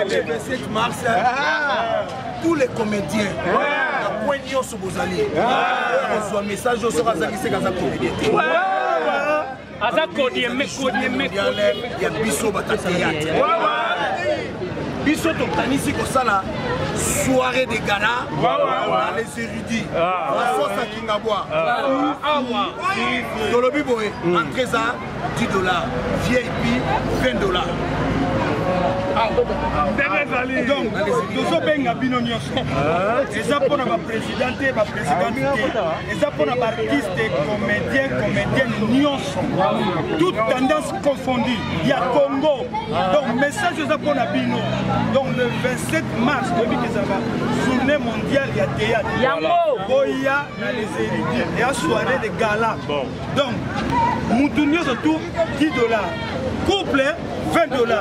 Le 27 mars, tous les comédiens na point nyonso bozali kozwa message oyo soki azangi seke aza comédien te. Aza kodieme kodieme ya biso bato ya théâtre. Biso tokanisi kosala soirée de gala na les érudits na sosa Kingabwa. Tolobi boye, entrée eza 10 $, VIP 20 $. Donc tozobenga bino nyonso, eza mpona baprésident te, baprésidente te, eza mpona baartiste comédien, comédienne nyonso, toute tendance confondue ya Congo. Donc message eza mpona bino. Donc le 27 mars, toyebi ke ezalaka journée mondiale ya théâtre. Yango. Boya na les érudits ya soirée de gala. Donc mutu nyonso tu 10 $, couple 20 $.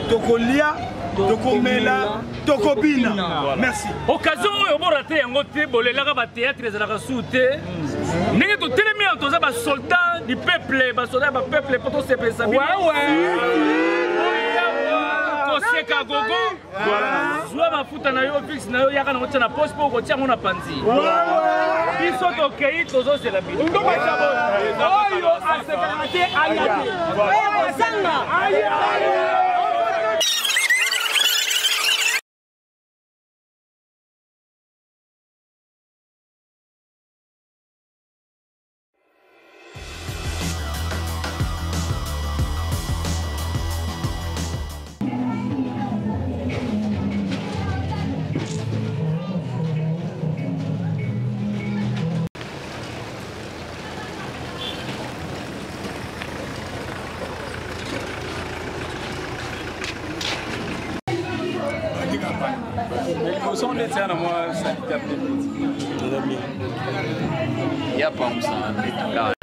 Tokolia, tokomela, tokobina. Merci. Occasion oyo borate yango te. Bolelaka bathéâtre ezalaka su te. Ndenge totelemi awa, toza basoldat du peuple, basoldat ya bapeuple, mpo tosepelisa bino. Koseka gogo, zwa mafuta na yo fixe na yo, yaka nango, tia na poche mpo okotia yango na panzi. Biso tokei, tozozela bino. Oyo asekaka te, aya te, oyo azanga aya. Liboso nde tia na mwa salite. Ya pangusa mbeto.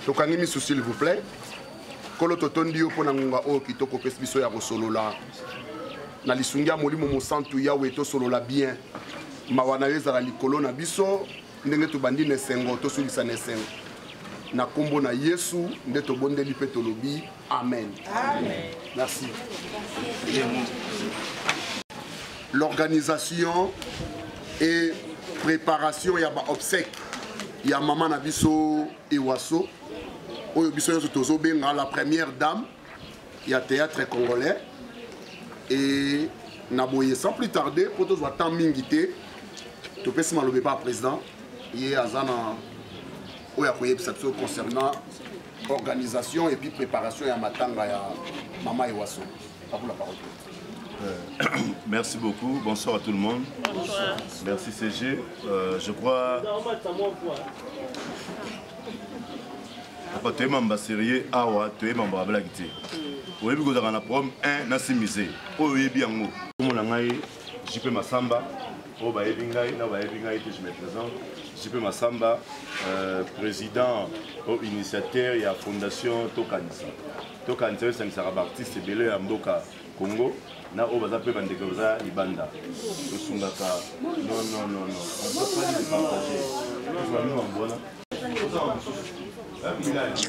Tokangi misu, s'il vous plaît. Nkolo, totondi yo mpo na ngonga oyo kitoko opesi biso ya kosolola na lisungi ya Molimo Mosantu. Yawe, tosolola bien, mawa na yo ezala likolo na biso. Ndenge tobandi na esengo, tosulisa na esengo. Na nkombo na Yesu nde tobondeli mpe tolobi amen, amen. Merci. L'organisation et préparation ya baobsèque ya mama na biso Ewaso, oyo biso nyonso tozobenga la première dame ya théâtre congolais. Et na boye, sans plus tarder, mpo tozwa temps mingi te, topesi maloba epa président. Ye aza na oyo akoyebisa biso concernant organisation et puis préparation ya matanga ya mama Ewaso. À vous la parole. Merci beaucoup. Bonsoir à tout le monde. Bonsoir. Merci CG. Je crois. Papa, toyeba sérieux awa, toyeba bablaki te. Oyebi kozalaka na problème 1 na simise oyo, oyebi yango. Kombo na ngai JP Masamba. Oyo bayebi ngai na bayebi ngai te, je me présente, JP Masamba, président oyo initiateur ya fondation Tokanisa. Tokanisa oyo esangisaka baartiste ebele ya mboka Congo na oyo baza mpe bandeko baza libanda. Tosungaka. Non, non, non, non, on peut pas de partager. Tozwa mambo wana. Osala mosusu. Milali.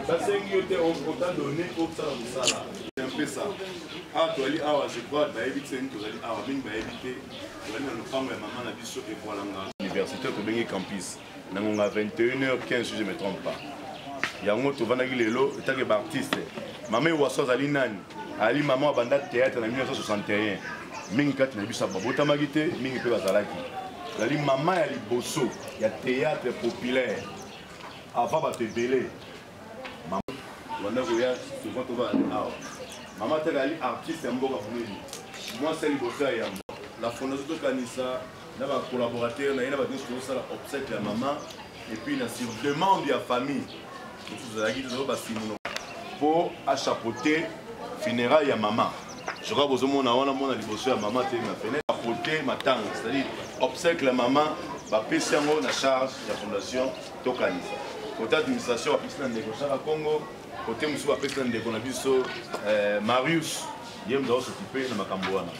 Basengi yo te ota donné osala mosala. C'est un peu ça. Awa tozali awa, je crois bayebi te nini tozali awa, mingi bayebi te. Tozali na lopango ya mama na biso Ekwalanga. Université tobengi campus na ngonga 21h15 si je me trompe pas. Yango tovandaki lelo etake ba artiste. Mama Ewaso azali nani? Ali mama abanda théâtre na 1961. Mingi kati na biso babotamaki te, mingi mpe bazalaki. Azali mama ya liboso ya théâtre populaire avant bato ebele. Mama banda koya souvent tovanda awa. Mama teke ali artiste ya mboka monene. Mwasi ya liboso ya yambo. La fondation tokanisa na ba collaborateurs na ye na bato nyonso tozosala obsèque ya mama et puis na sur demande ya famille mosusu ezalaki tozala basimono mpo achapeaute funéraille ya mama. Je crois bozomona wana mona liboso ya mama te na fenêtre chapeaute matanga, c'est-à-dire obsèque ya mama bapesi yango na charge ya fondation Tokanisa. Côté administration bapesi na ndeko Chaka Congo, côté mosusu bapesi na ndeko na biso Marius, ye moto azosokipe na makambo wana.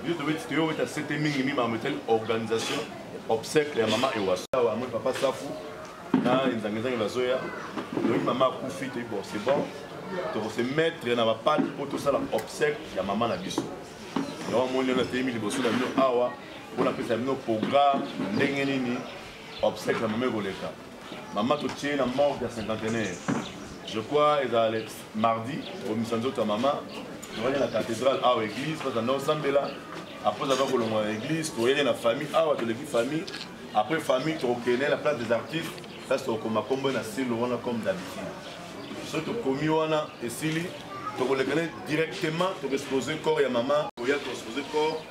Biso tobeti toyobeta sete mingi mingi makambo etali organisation obsèque ya mama Ewaso. Awa amoni papa Safu na enzangezange bazoya, toyoki mama akufi, toyebi bon c'est bon, tokose mettre na bapate mpo tosala obsèque ya mama na biso. Yango amoni lelo natelemi liboso na bino awa mpo napesa bino programme ndenge nini obsèque ya mama ekoleka. Mama totie na morgue ya cinquantenaire, je crois ezala le mardi komisa nzoto ya mama. Toyaki na cathédrale awa église parce que osambela, après aza kolongwa na église toyaki na famille awa, toleki famille, après famille tokokende na place des artistes, place tokokoma kombo na silo wana comme d'habitude. Soki tokomi wana esili, tokolekane directement tokoexpose corps ya mama, koya toexpose corps,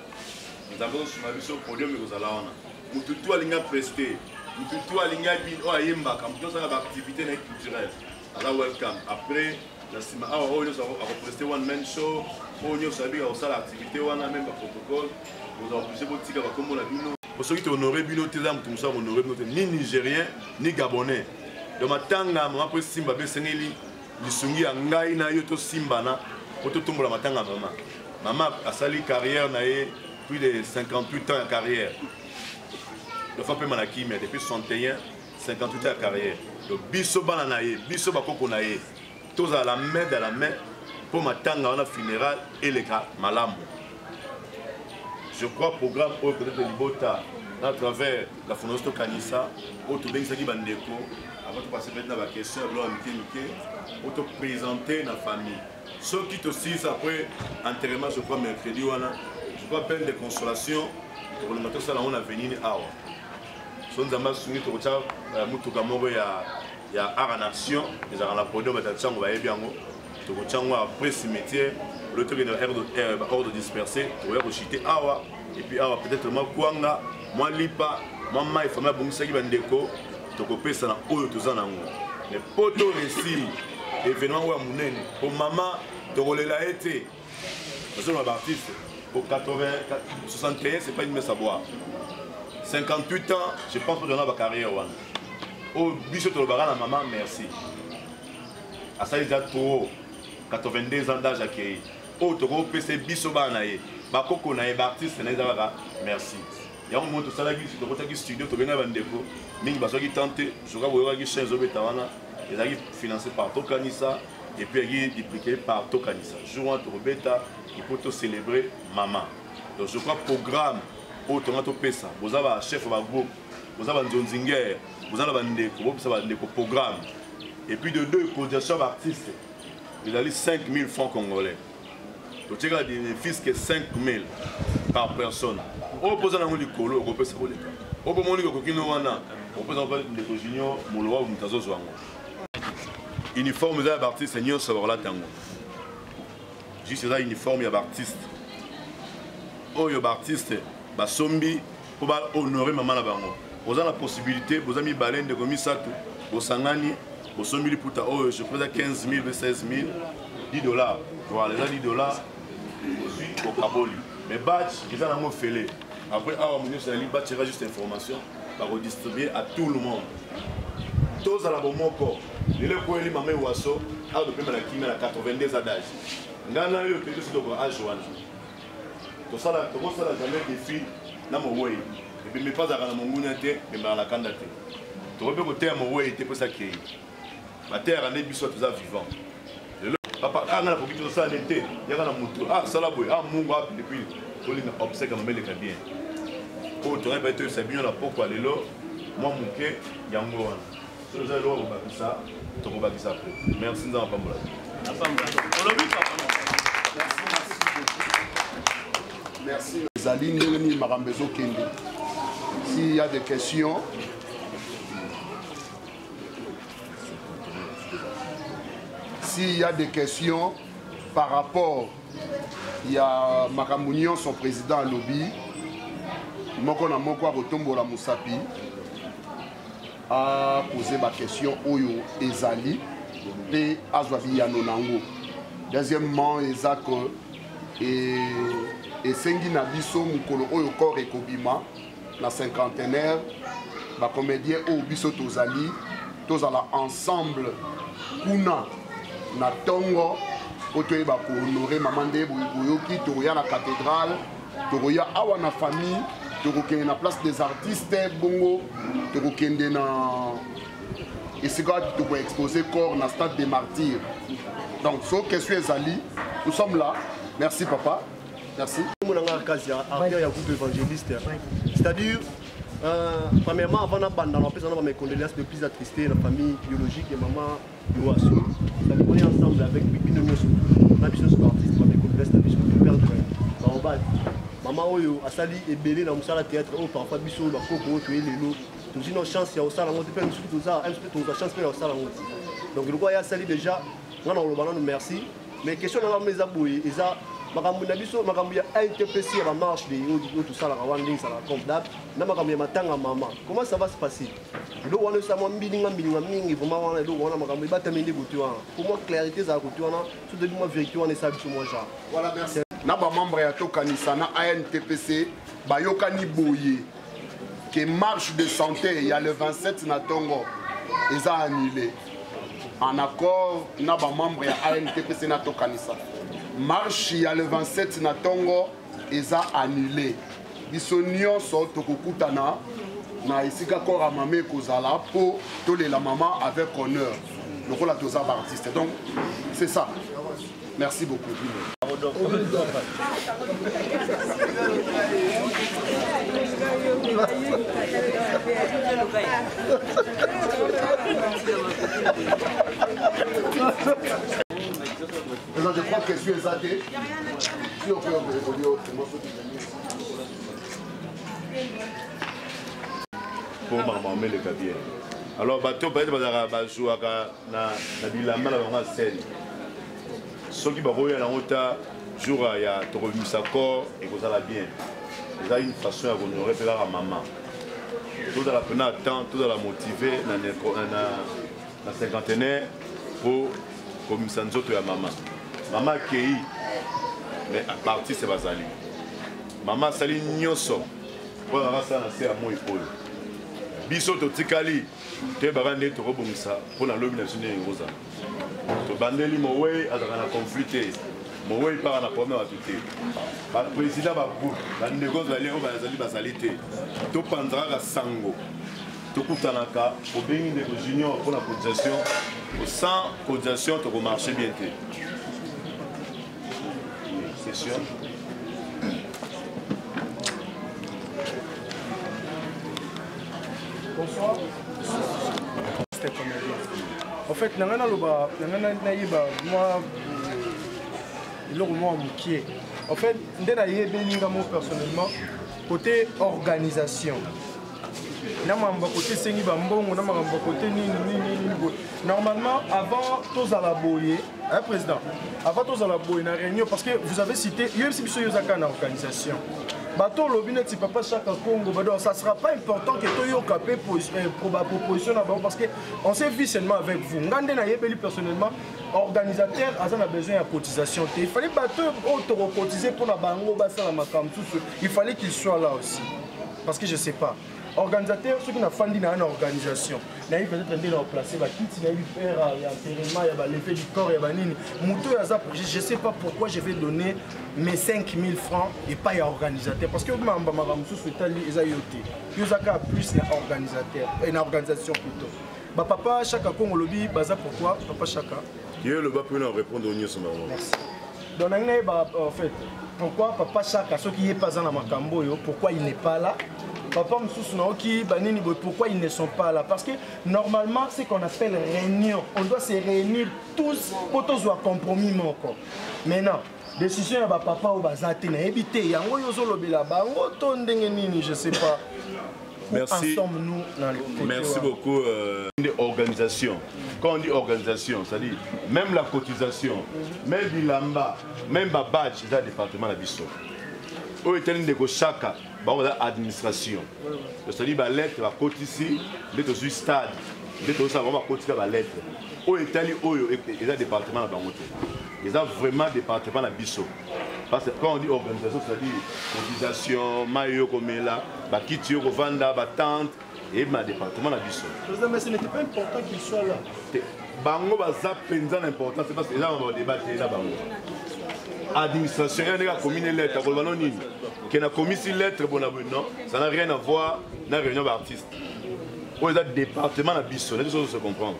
Nzambe ozosunga biso, podium ekozala wana. Mutu tu alingi apreste, mutu tu alingi abini oyo ayembaka, mutu nyonso aza na baactivité na ye culturelle aza welcome. Après na nsima awa oyo nyonso akopreste one man show, oyo nyonso abika kosala activité wana, meme baprotocole bozala oblige botika bakombo na bino. Po soki tohonore bino te, eza moto mosusu akohonore bino te, ni nigérien ni gabonais. Donc matanga mama mpo esimba be esengeli lisungi ya ngai na yo, tosimbana mpo totombola matanga mama. Mama asali carrière na ye plus de 58 ans ya carrière, donc apema na kimia depuis 61, 58 ans ya carrière. Donc biso bana na ye, biso bakoko na ye, tozala la main dans la main mpo matanga wana funéral eleka malamu. Je crois programme oyo peut-être libota na travers la fondation Tokanisa oyo tobengisaki bandeko avant topase peut-être na baquestion ya biloko ya mike mike oyo toprésente na famille. Soki tosilisa après enterrement, je crois mercredi wana, je crois peine de consolation tokolinga tosala yango na venini awa. So Nzambe asungi, tokotya motuka moko ya art en action ezalaka na podium, bato ya ntango bayebi yango, tokotya yango après cimetière olo tokende ordre dispersé, tokoya kochite awa. Et puis awa peut-être mwa kwanga, mwa lipa, mwa mai famille abongisaki bandeko, tokopesa na oyo toza nango. Mais po to réussir événement oyo ya monene po mama tokolela ye te, nazoloba baartiste po 61 c'est pas une messe à boire, 58 ans je pense que tozana bacarrière wana oyo biso tolobaka na mama merci, asali déjà trop 82 ans d'âge akei, oyo tokopesa biso bana na ye, bakoko na ye, baartiste na ye, eza kaka merci. Yango moi tosalaki, tokotaki studio, tobengaki bandeko mingi bazwaki temps te. Joka boyokaki chaîne ezobeta wana, ezalaki financé par Tokanisa et puis ezalaki dupliqué par Tokanisa. Jour wana tokobeta il faut tocélébrer mama. Donc je crois programme oyo tonga topesa, boza bachef ya bagroupe, boza banzonzingere, boza na bandeko, bopesa bandeko programme. Et puis de deux, cotisation ya baartiste ezali 5000 francs congolais, totieka bénéfice que 5000 par personne. Oyo mpoza nango likolo okopesa koleka oyo mpo moniki okokino wana okopesa mpo ndeko junior molowa moto azozwa yango. Uniforme eza ya baartiste nyonso bakolata yango, juste eza uniforme ya baartiste oyo baartiste basombi mpo bahonore mama na bango. Oza na possibilité, boza mibale, ndeko misato, bosangani bosombi liputa oyo, je crois eza 15 000 16 000, 10 $, voilà, eza 10 $, ozwi okaboli. Mais batch eza nango fele. Après awa mo nyonso ezali batch, eza juste information bakodistribue à tout le monde. Tozala bomoko. Lelo ekweli mama Ewaso awa, topema na kimia na 82 ans d'âge. Ngai na yo toyebi soki toko age wana tosala, tokosala jamais défi na mowei. Ebembe mpe azalaka na mongunya te, ebembaka na kanda te. Tokoki mpe koteya mowei te mpo esi akei. Bateyaka nde biso toza vivant. Lelo papa ah nga nakoki tosala nde te, yaka na moto ah sala boye ah mungu ah pilipili. Tolinga obsèque ya mama eleka bien. Oyo tozali mpe toyebisa bino na pokwa lelo mwa moke yango wana. Soki oza eloko kobakisa tokobakisa après. Merci Nzambe apambola bino. Olobi papa. Merci. Ezali ndenge nini makambo ezokende. S'il y a des questions, s'il y a des questions par rapport ya makambo nyonso président alobi moko na moko akotombola mosapi apose baquestion oyo ezali mpe azwa biyano na yango. Deuxièmement, eza que esengi na biso mokolo oyo corps ekobima na cinquantenaire, bacomédien oyo biso tozali tozala ensemble kuna na ntongo mpo toyeba kohonore mama. Nde boyoki, tokoya na cathédrale, tokoya awa na famille, tokokende na place des artistes, bongo tokokende na esika wapi tokoexpose corps na stade des Martyrs. Donc so question ezali, nous sommes là. Merci papa, merci. Kombo na nga Kazi, artiste ya groupe évangéliste. C'est-à-dire, premièrement, avant nabanda, napesa na mes condoléances de plus attristé la famille biologique ya maman Yoaso. C'est-à-dire, on est ensemble avec bino nyonso na biso nyonso baartiste, ba mes condoléances na biso. Perdre baoba mama oyo asali ebele na mosala théâtre oyo, parfois biso bakoko oyo toye lelo tozwi no chance ya kosala yango te, mpe mosusu toza mpe tozwa chance mpe ya kosala yango te. Donc lokola ye asali déjà, nga na koloba nanu merci. Mais question na nga eza boye, eza makambo na biso, makambo ya ANTPC ya bamarche de oyo tosalaka wana, ndenge ezalaka comme d'hab, na makambo ya matanga mama, comment ça va se passer? Eloko wana esala mwa mbilinga mbilinga mingi vraiment wana. Eloko wana, makambo ebatami nde kote wana, po mwa clarité ezala kote wana, so toyebi mwa vérité wana, esala biso mwa genre. Voilà, merci. Na bamembre ya Tokanisa na ANTPC bayokani boye ke marche de santé ya le 27 na ntongo eza annulé, en accord na bamembre ya ANTPC na Tokanisa. Marche ya le 27 na ntongo eza annulé. Biso nyonso tokokutana na esika corps ya mama ekozala mpo tolela mama avec honneur lokola toza baartiste. Donc c'est ça, merci beaucoup. Maintenant, je crois que question eza te. Si on peut évoluer autrement, soki mpo makambo ameleka bien. Alors bato peut-être bazalaka bazwaka na bilamba na bango ya scène, soki bakoya nango ta jour ya tokobimisa corps, ekozala bien. Eza une façon ya kohonorer mpe kaka mama. Tozala mpena temps, tozala motivé na cinquantenaire mpo kobimisa nzoto ya mama. Mama akei, mais baartiste bazali. Mama asali nyonso mpo azalaka asala na se ya moi oyo. Biso totikali, toyebaka nde tokobongisa mpo na lobi na biso ndenge ekozala. Tobandeli mowei azalaka na conflit te, mowei mpaka na problème ya bato te. Baprésident, bagroupe, bandeko ezali oyo bazali bazali te, topanza kaka sango. Tokutanaka, obengi ndeko Junior mpo na cotisation. Sans cotisation tokomarche bien te. Session. Bonsoir. C'était comédien. En fait, nanga naloba, nanga nayeba mwa eloko mwa mokie. En fait, nde nayebeli nga mo personnellement côté organisation na makambo ya kote esengi bambongo, na makambo ya kote nini nini nini boye. Normalement, avant tozala boye, hein, président, avant tozala boye na réunion, parce que vous avez cité, yoyebisi biso yo oza kaka na organisation, bato olobi neti papa Chaka Congo bado, ça sera pas important que toyoka mpe baproposition na bango, parce que on s'est vu seulement avec vous. Nga nde nayebeli personnellement, organisateur aza na besoin ya cotisation te. Il fallait bato oyo tokocotiser mpona bango basala makambo mosusu, il fallait qu'il soit là aussi, parce que je sais pas. Organisateur, soki nafandi na ye na organisation, nayebi peut-être nde na oplace bakiti, nayebi pere ya enterrement, ya baleve du corps, ya banini, moto oyo aza projet. Je sais pas pourquoi je vais donner mes 5000 francs epai ya organisateur, parce que mamba makambo mosusu etali eza yo te, yo oza kaka plus na organisateur na organisation plutôt. Bapapa Chaka Kongo olobi baza pourquoi papa Chaka? Ye oloba mpona répondre nyonso bango. Merci. Donc nangi nayeba en fait pourquoi papa Chaka, soki ye mpe aza na makambo oyo, pourquoi il n'est pas là? Papa mosusu naoki banini boye, pourquoi ils ne sont pas là? Parce que normalement, ce qu'on appelle réunion, on doit se réunir tous mpo tozwa compromis moko. Maintenant, décision ya bapapa oyo baza te, nayebi te yango oyo ozolobela bango to ndenge nini, je sais pas. Merci. Sommes-nous dans le côté Merci wana? Beaucoup. Organisation. Quand on dit organisation, c'est-à-dire même la cotisation, même bilamba, même ba badge, c'est un département la biso. Oyo etali ndeko Chaka, bango baza administration. C'est-à-dire ba lettre bakotisi nde tozwi stade, nde tozosala bango bakotika ba lettre. Oyo etali oyo eza département na bango te. Eza vraiment département na biso. Parce que quand on dit organisation, c'est-à-dire cotisation, mayi yo komela, bakiti yo kovanda, ba tente, et ma département na biso. Président, mais ce n'était pas important qu'il soit là. Te, bango baza mpenza na importance parce que eza na débat te na bango. Administration ya ndenge akomi ne lettre, akoloba no nini? Ke nakomisi lettre bona boye, non, ça n'a rien à voir na réunion baartiste. Oyo eza département na biso, na biso se comprendre.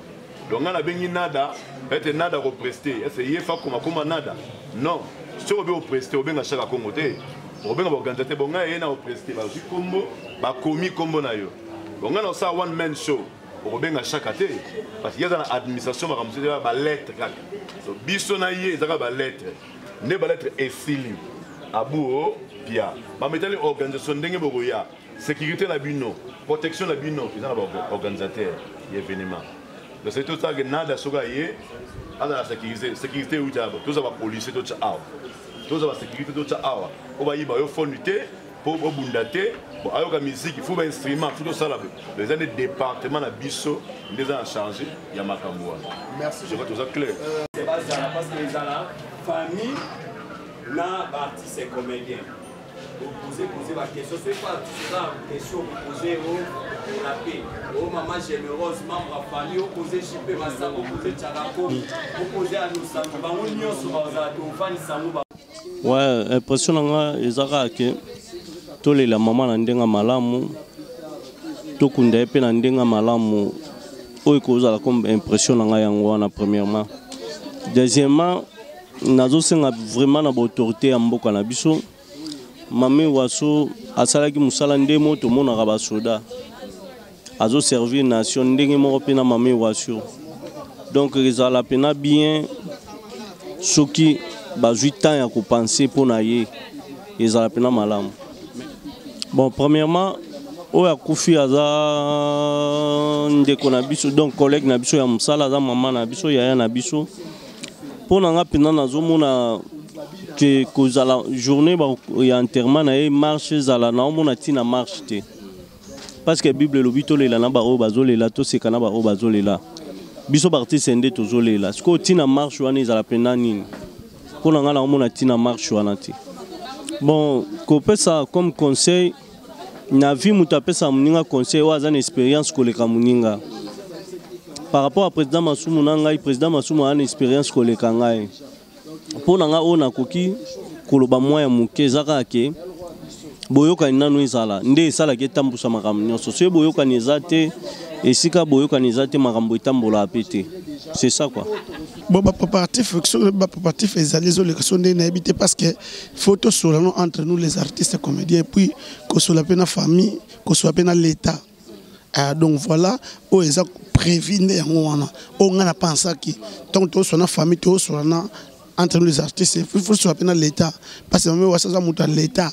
Donc nga nabengi Nada, ete Nada kopreste, ese ye fa koma koma Nada. Non, soki obi opreste, obenga Chaka Kongo te, obenga baorganisateur. Bon, ngai ye na opreste, bazwi kombo, bakomi kombo na yo. Bon, ngai na osala one man show, okobenga Chaka te, parce que ye aza na administration, makambo mosusu eza balettre kaka. So, biso na ye ezaka balettre, nde balettre esili abuo pia bametali organisation ndenge bokoya, sécurité na bino, protection na bino, eza na baorganisateur ya événement. Donc c'est tout ça que Nada soki aye aza na sécurité. Sécurité euti awa, toza bapolicier totya awa, toza basécurité totya awa, oyo bayiba yo fonu te mpo obunda te. Bon, ayoka musique, faut bainstrument, faut tosala boye. Eza nde département na biso nde eza na charge ya makambo wana. Merci. Je crois toza clair. Bazala parce que ezala famille na baartiste comédien, opose pose baquestion. Soki pa artiste eza na question, opose o na pe o mama Générose, membre ya famille, opose JP Masango, opose Tchakako, opose Anosango, bango nyonso bazala tofandisa yango. Ouais, impression na nga eza kaka ke tolela mama na ndenge ya malamu, tokunda ye mpe na ndenge ya malamu. Oyo ekozala comme impression na ngai yango wana, premièrement. Deuxièmement, nazosenga vraiment na baautorité ya mboka na biso, mame Waso asalaki mosala nde mo tomonaka basoda azoservir nation ndenge moko mpe na mame Waso. Donc ezala mpena bien soki bazwi temps ya kopense mpo na ye, ezala mpena malamu. Bon, premièrement, oyo akufi aza ndeko na biso, donc collègue na biso ya mosala, aza mama na biso, yaya na biso. Mpo na nga mpenza, nazomona ke kozala journée ya enterrement na ye, marche ezala, naomona ntina marche te, parce que Bible elobi tolela na baoyo bazolela, toseka na baoyo bazolela. Biso baartiste nde tozolela. Sikoyo ntina marche wana ezala mpenza nini? Mpo na ngai, naomona ntina marche wana te. Bon, kopesa comme conseil na vie, moto apesaka moninga conseil oyo aza na expérience koleka moninga. Par rapport à président Masumu na ngai, président Masumu aza na expérience koleka ngai. Mpo na ngai, oyo nakoki koloba mwa ya moke eza kaka ke boyokani nano ezala, nde esalaki etambusa makambo nyonso. Soki boyokani eza te, esika boyokani eza te, makambo etambolaka mpe te. C'est ça quoi. Bon, bapréparatif, soki bapréparatif ezali, ezoleka so ndenge nayebi te, parce que faut tosola no entre nous les artistes comédiens, et puis kosola mpe na famille, kosola mpe na l'État. Ah, donc voilà oyo eza prévu nde yango wana oyo ngai napensaki. Ntango tosola na famille, tosola na entre nous les artistes, il faut sola mpe na l'État, parce que mame Wasa aza moto ya l'État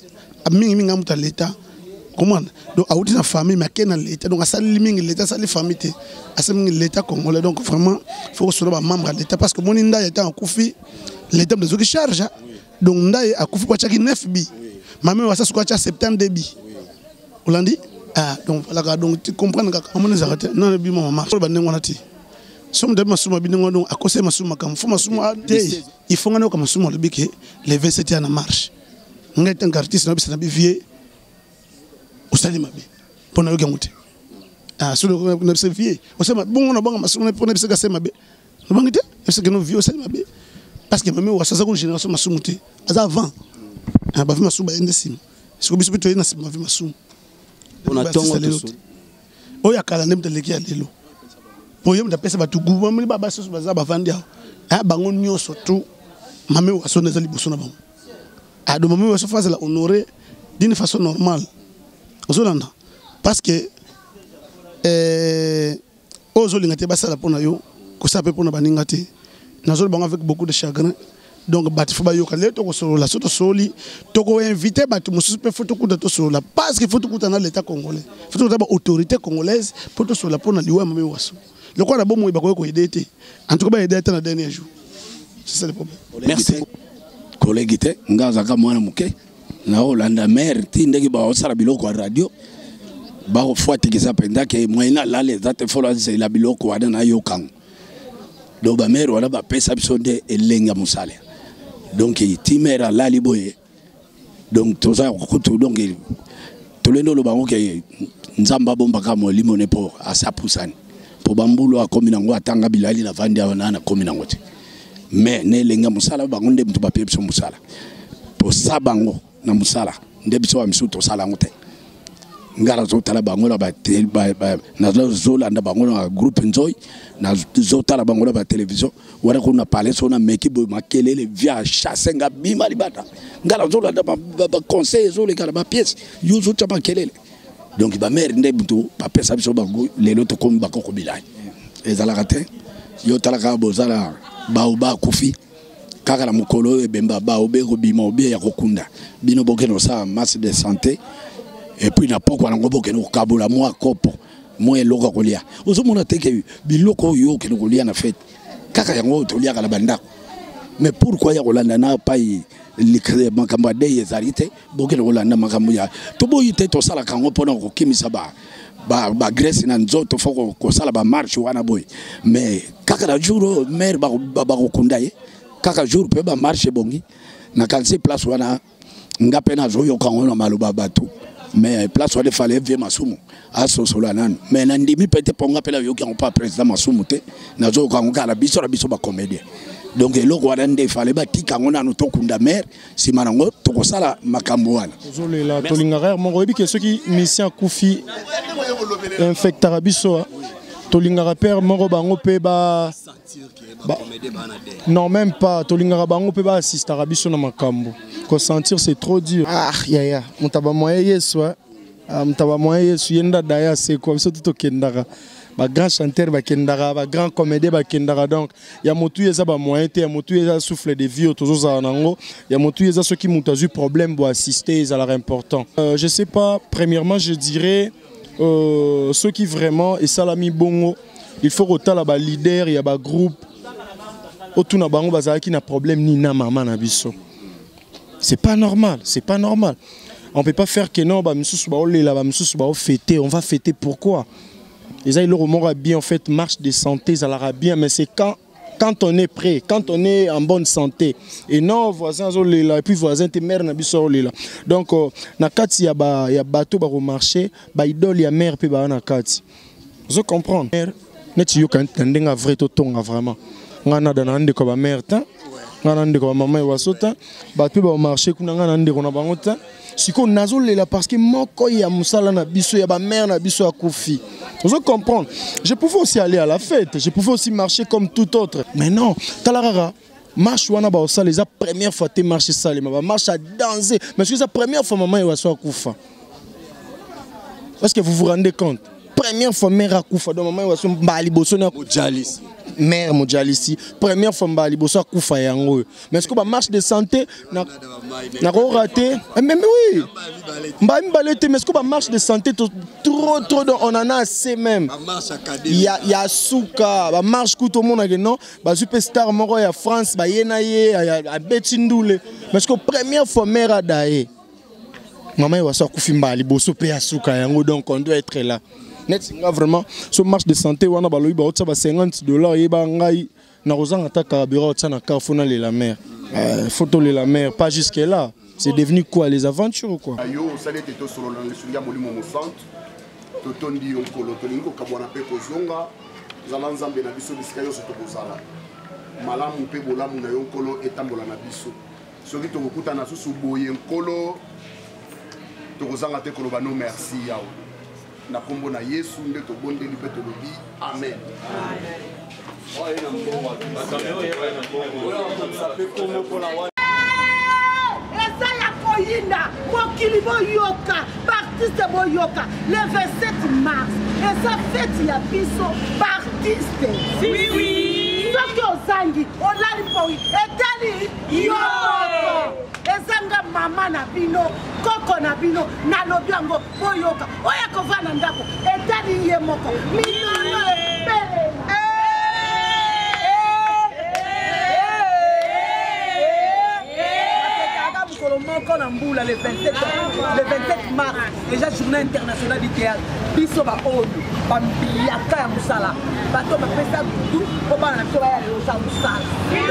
mingimingi, aza moto ya l'État, comprendre? Donc awuti na famille, mais akei na l'État, donc asaleli mingi l'État, asali famille te, asali mingi l'État congolais. Donc vraiment faut kosola bamembre ya l'État, parce que moni ndai ata akufi, l'État moto azoki charge. Donc ndai akufi po atiaki 9 bi, mame Wasa soki atya 72 bi, olandi. Ah, donc voilà kaka, donc tu comprendre kaka, amoni ezalaka te non ebima mama oyo bandenge wana te. So moto ayebi Masumu abi ndenge wana, donc akoseli Masumu makambo, fo Masumu te. Il faut ngai nayoka Masumu alobi ke le 27 ya na marche. Ngai tanke artiste nayebisa na bivie osali mabe. Mpo nayoki yango te. Ah, soki na biso vie osali mabe bongo nabanga masumu mpo na biso kasali mabe nabangi te biso keno vie osali mabe parce que mame waso aza kuna génération masumu te aza avant ah, bavi masumu baye nde nsima siko biso mpe toye na nsima bavi masumu oyo ya kala nde moto aleki ya lelo mpo ye moto apesa bato gu bamoni babasi baza bavandi awa ah, bango nyonso tu mame waso nde eza liboso na bango ado ah, mame waso fo azala honoré d'une façon normale ozolanda parce que eh, oyo ozolinga te basala mpo na yo kosala mpe mpo na baninga te nazoloba bango avec beaucoup de chagrin donc bato fo bayoka lelo tokosolola so tosoli tokoinvite bato mosusu mpe fo tokuta tosolola parce que fo tokuta na l'état congolais fo tokuta baautorité congolaise mpo tosolola mpo na liwa ya mame waso lokola na bomoi bakoki koyede te en tout cas bayede ata na dernier jour c'est ça le problème. Merci collègue te nga azalaka mwana moke naolanda mare ti ndenge baosala biloko ya radio bakofuatikisa mpenza ke moyen alala eza te folo azela biloko wana nayokango donc bamere wana bapesa biso nde elengi ya mosala donc ti mere alali boye donc toza kutu donc tolende oloba yango ke nzambe abombaka molimo ne mpo asapusani mpo bambulu akomi nango atanga bilali navandi awa na nakomi nango te mais na elengi ya mosala bango nde moto bape biso mosala tosa bango na mosala nde biso ba misusu tosala yango te ngai nazotala bango na nazolanda bango na groupe nzoi nazotala bango na batelevizio wana kuna palais so nameki boye makelele via chasse nga bima libanda ngai nazolanda baconseil ezoleka na bapiese yo ozotya makelele donc bamare nde moto bapesa biso bango lelo tokomi bakoko bilai ezalaka te yo talaka bozala baoba akufi kaka na mokolo oyo ebemba baobe kobima obie ya kokunda bino bokende kosala masse de santé epuis na pokwa nango bokende kokabola mwa kopo mwa eloko ya kolia ozomona te ke biloko oyo okende kolia na fete kaka yango oyo toliaka na bandako mais pourquoi ya kolanda na pai makambo ya dei ezali te bokende kolanda makambo ya toboyi te tosalaka yango mpona kokimisa ba bagrese ba na nzoto fo kosala bamarche wana boye mais kaka na jour oyo maire bakokunda ye kaka jour mpe bamarche ebongi nakanisi place wana nga mpe nazoyoka yango na maloba bato mais place wana efale vie masumu asosola nanu mais nandimi mpe te mpo nga mpe nayoki yango mpa président masumu te nazoyoka yango kaka na biso na biso bacomédien donc eloko wana nde efale batika yango nanu tokunda mare nsima nango tokosala makambo wana tozolela tolingaka yare moko oyebi ke soki misien akufi infectaka biso tolingaka pere moko bango mpe ba non même pas tolingaka bango mpe baassistaka biso na makambo kosentir c'est trop dur ah yaya moto abamoye yesu ah, moto abamoye yesu ye nda daya asekwa biso tu tokendaka bagrand chanteur bakendaka bagrand comédien bakendaka donc ya motu eza bamoyen te ya motu eza souffle de vie oyo tozozala nango ya motu eza soki moto azwi problème boassiste ezalaka important euh, je sais pas premièrement je dirais euh, soki vraiment esalami bongo il faut kotala ba leader ya ba groupe otuna bango bazalaki na problème nini na mama na biso c'est pas normal c'est pas normal on peut pas faire que non ba misusu baolela ba misusu baofêter on va fêter pourquoi eza eloko moko ya bien en fait marche de santé ezalaka bien mais c'est quand quand on est prêt, quand on est en bonne santé. Et non, voisin azolela, et puis voisin te mère na biso azolela. Donc, euh, na kati ya ba ya bateau ba marché, ba idole ya mère pe ba na kati. Ozo comprendre? Mère neti yoka na ndenge vrai to tonga vraiment. Nga na dana ndeko ba mère ta. Nga na ndeko ba maman ewaso ta. Bato pe ba marché kuna nga na ndeko na bango ta. Sikoyo nazolela parce que moko ya mosala na biso ya ba mère na biso akufi. Ozo comprendre? Je pouvais aussi aller à la fête, je pouvais aussi marcher comme tout autre. Mais non, tala kaka marche wana baosala eza première fois te marche esalema bamarche ya danse mais soki eza première fois mama ewaso akufa est ce que vous vous rendez compte première fois mère akufa donc mama ewaso mbala liboso na mère mojalisi première fois mbala liboso akufa yango oyo mais sikoyo bamarche de santé nakorate eh, mais oui mbala mibale te mais sikoyo bamarche de santé trop trop donc on en a assez même ya, ya suka bamarche kutu omonake non bazwi mpe star moko ya france baye na ye abeti ndule mais sikoyo première fois mère adaye mama ewaso akufi mbala liboso mpe ya suka yango donc on doit être là neti nga vraiment so marche de santé wana balobi baotisa ba 50 dollars yeba ngai nakozanga ata carburant otya na car fo nalela mare euh, faut tolela mare pas jusque là c'est devenu quoi les aventures ou quoi yo osali ete tosolola na lisungi ya molimo mosantu Totondi yo Nkolo, tolingi kokabwana mpe kozonga. Zala Nzambe na biso bisika nyonso tokozala. Malamu mpe bolamu na yo Nkolo etambola na biso. Soki tokokutana susu boye Nkolo, tokozanga te koloba no merci Yawe. Na kombo na Yesu nde tobondeli mpe tolobi amen. Eza ya koyinda mokili boyoka baartiste boyoka le 27 mars eza fete ya biso baartiste soki ozangi olali mpoi etali yo moko eza nga mama na bino koko na bino nalobi yango boyoka oyo akovanda na ndako etali ye moko mindondo ebelela. Mokolo moko na mbula, le 27, le 27 mars, déjà journée internationale du théâtre. Biso baoyo bambiaka ya mosala, bato bapesa butu mpo bana na biso baya lelo osala mosala.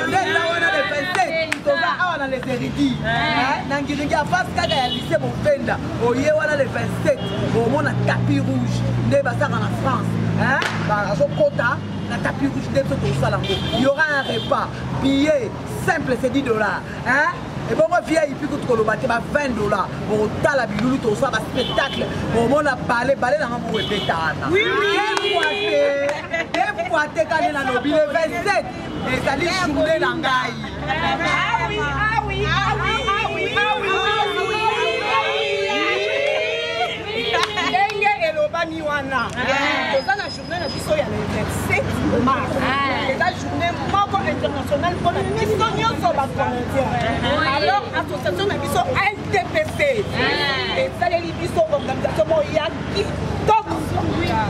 Nde eza wana le 27, toza awa na les érudits na Ngiringi, ya face kaka ya lycée Bovenda. Oye wana le 27, omona tapis rouge nde basalaka na France, bazokota na tapis rouge nde biso tokosala yango. Il y aura un repas, billet simple c'est 10 $, hein? Ebongo VIP kutu koloba te, ba 20 $. Bokotala bilulu, tokosala baspectacle, bomona bale bale nanga moko ebeta wana deux fois te. Kane nalobi, le 27 ezali journée na ngai. Ah oui, ah oui, ah oui, ah oui, ah oui. Ndenge elobami wana, toza na journée na biso ya le 27 mars. Eza journée moko internationale mpona biso nyonso bacomédien. Alors association na biso LTPC esaleli biso organisation moko ya kitoko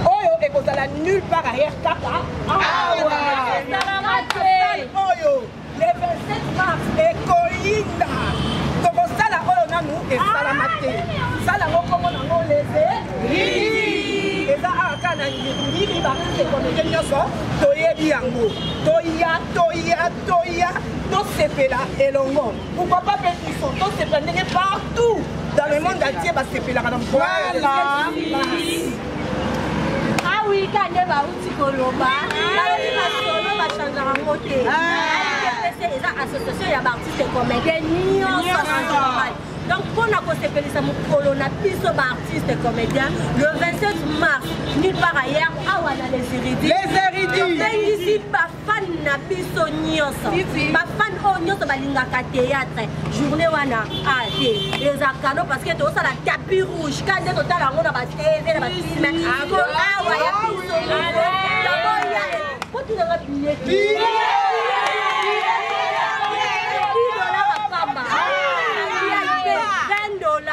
oyo ekozala nulle part ailleurs, kaka awa oyo. Le 27 mars ekoyinda, tokosala oyo nanu esalama te. Sala yango, nkombo nango leze eza awa kaka na Ngiringiri. Baartiste comédien nyonso toyebi yango. Toya, toya, toya, tosepela elongo. Pourquoi pas mpe biso tosepela ndenge partout dans le monde entier basepelaka na mokolo? Awi, ka nde bauti koloba, balobi masolo bachangeaka yango te. ATPC eza association ya baartiste comédien nyonso en général. Donc mpona kosepelisa mokolo na biso baartiste comédien le 27 mars, nulle part ailleurs, awa na les érudits. Les érudits. Tobengisi bafan na biso nyonso, bafan oyo nyonso balingaka théâtre. Journée wana a te eza cadeau, parce que tozosala tapis rouge ka nde totala yango na batv, na bafilm. Sikoyo awa ya biso toboya potunanga billet $10 pamba, $20.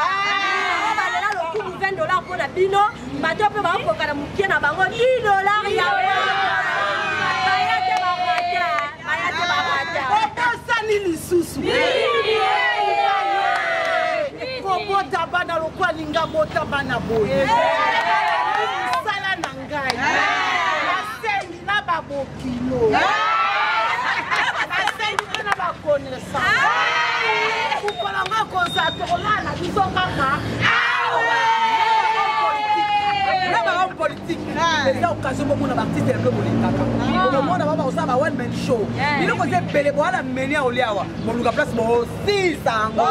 Balela lokumu, $20 mpona bino bato mpe bakokoka na mokie na bango. $10 ya baya te, barata baya te, barata. Obosani lisusu kobota bana lokwa linga bota bana boye. Mosala na ngai, nasengi na babokilo, nasengi mpe na baconnaissance, mokolo yango ekozala, tokolala na biso kaka. Na bahomme politique, eza occasion bomona baartiste ya bino bolingaka. Okomona ba bakosala ba one man show, biloko eza ebele. Boala meni ya olia awa, boluka place bosisa yango.